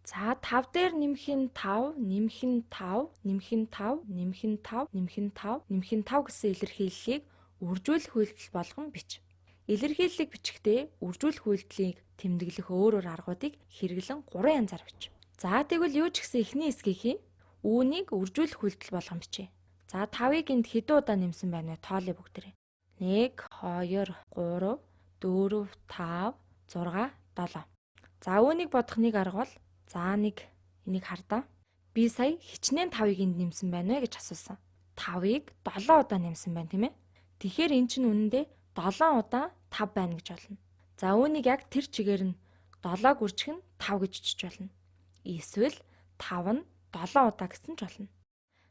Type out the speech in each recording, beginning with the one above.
За 5 дээр нэмэх нь 5, нэмэх нь 5, нэмэх нь 5, нэмэх нь 5, нэмэх нь 5, нэмэх нь 5 гэсэн илэрхийллийг үржүүлэх үйлдэл болгон бич. Илэрхийллийг бичихдээ үржүүлэх үйлдлийг тэмдэглэх өөр өөр аргуудыг хэрэглэн 3 янзаар бич. За тэгвэл юу ч гэсэн эхний хэсгийг хий. Үүнийг үржүүлэх үйлдэл болгон бичээ. За 5-ыг энд хэдэн удаа нэмсэн байна вэ? Тоолъё бүгдээрээ. 1 2 3 4 5 6 7. За үүнийг бодох нэг арга бол за нэг энийг хардаа. Би сая хичнээн 5-ыг энд нэмсэн байна вэ гэж асуусан. 5-ыг 7 удаа нэмсэн байна, тийм ээ? Тэгэхээр эн чинь үнэндээ 7 удаа 5 байна гэж болно. За үүнийг яг тэр чигээр нь 7-г үржих нь 5 гэж бичиж болно. Эсвэл 5 нь 7 удаа гэсэн ч болно.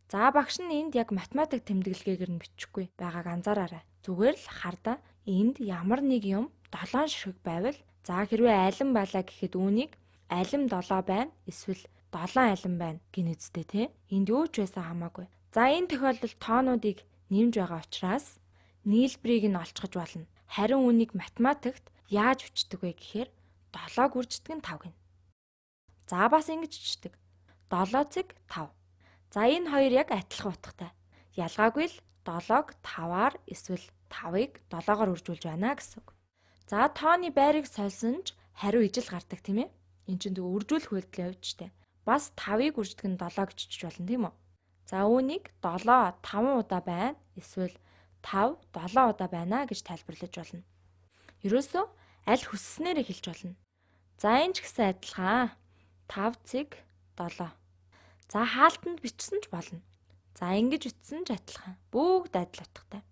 За багш нь энд яг математик тэмдэглэгээгээр нь бичихгүй байгааг анзаараарай. Зүгээр л хардаа энд ямар нэг юм 7 ширхэг байвал за хэрвээ алим байлаа гэхэд үүнийг алим 7 байна эсвэл 7 алим байна гин үсттэй тий. Энд юу ч байсан хамаагүй. За энэ тохиолдолд тоонуудыг нэмж байгаа учраас нийлбэрийг нь олчихож болно. Харин үүнийг математикт яаж бичдэг вэ гэхээр 7-г үрждэг нь 5 гэнэ. За бас ингэж бичдэг. 7.5. За энэ хоёр яг адилхан утгатай. Ялгаагүй л 7-г 5-аар эсвэл 5-ыг 7-оор үржүүлж байна гэсэн үг. За тооны байрыг сольсон ч хариу ижил гардаг, тийм ээ? Энд чинь зөв үржүүлэх үйлдэл явж штэ. Бас 5-ыг үрждэг нь 7 гэж бичиж болно, тийм үү? За үүнийг 7 5 удаа байна эсвэл 5 7 удаа байна гэж тайлбарлаж болно. Ерөөсөө аль хүсснээрээ хэлж болно. За энэ ч гэсэн адилхан 5.7. За хаалтанд бичсэн ч болно. За ингэж бичсэн ч адилхан. Бүгд адил утгатай.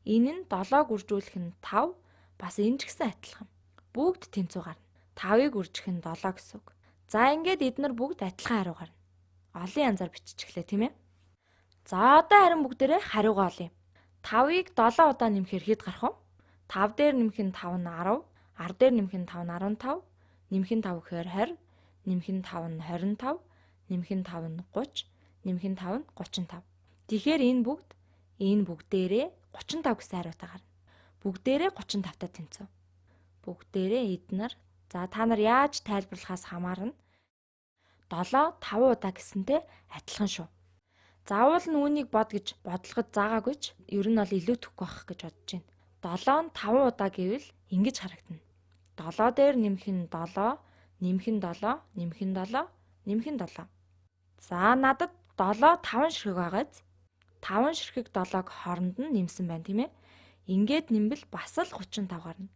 Энэ нь 7-г үржүүлэх нь 5, бас энэ ч гэсэн адилхан. Бүгд тэнцүү гарна. 5-ыг үржих нь 7 гэсэн үг. За ингээд эднэр бүгд адилхан хариу гарна. Олон янзаар биччихлээ, тийм ээ? За одоо харин бүгдээрээ хариугаа олъё. 5-ыг 7 удаа нэмэхээр хэд гарах вэ? 5 дээр нэмэх нь 5 нь 10, 10 дээр нэмэх нь 5 нь 15, нэмэх нь 5 гэхээр 20, нэмэх нь 5 нь 25, нэмэх нь 5 нь 30, нэмэх нь 5 нь 35. Тэгэхээр энэ бүгд энэ бүгдээрээ 35 гэсэн хариутай гарна. Бүгдээрээ 35-тай тэнцв. Бүгдээрээ эднэр за та нар яаж тайлбарлахаас хамаарна. 7 5 удаа гэсэнтэй адилхан шүү. Заавал нь үүнийг бод гэж бодлогод заагаагүй ч ер нь бол илүүтэхгүй байх гэж бодож байна. 7 нь 5 удаа гэвэл ингэж харагдана. 7 дээр нэмэх нь 7, нэмэх нь 7, нэмэх нь 7, нэмэх нь 7. За надад 7 5 ширхэг байгааз 5 ширхэг 7-г хооронд нь нэмсэн байна, тийм ээ? Ингээд нэмбэл бас л 35 гарна.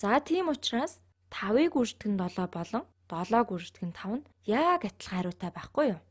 За тийм учраас 5-ыг үрждэг нь 7 болон 7-г үрждэг нь 5 нь яг адилхан хариутай байхгүй юу?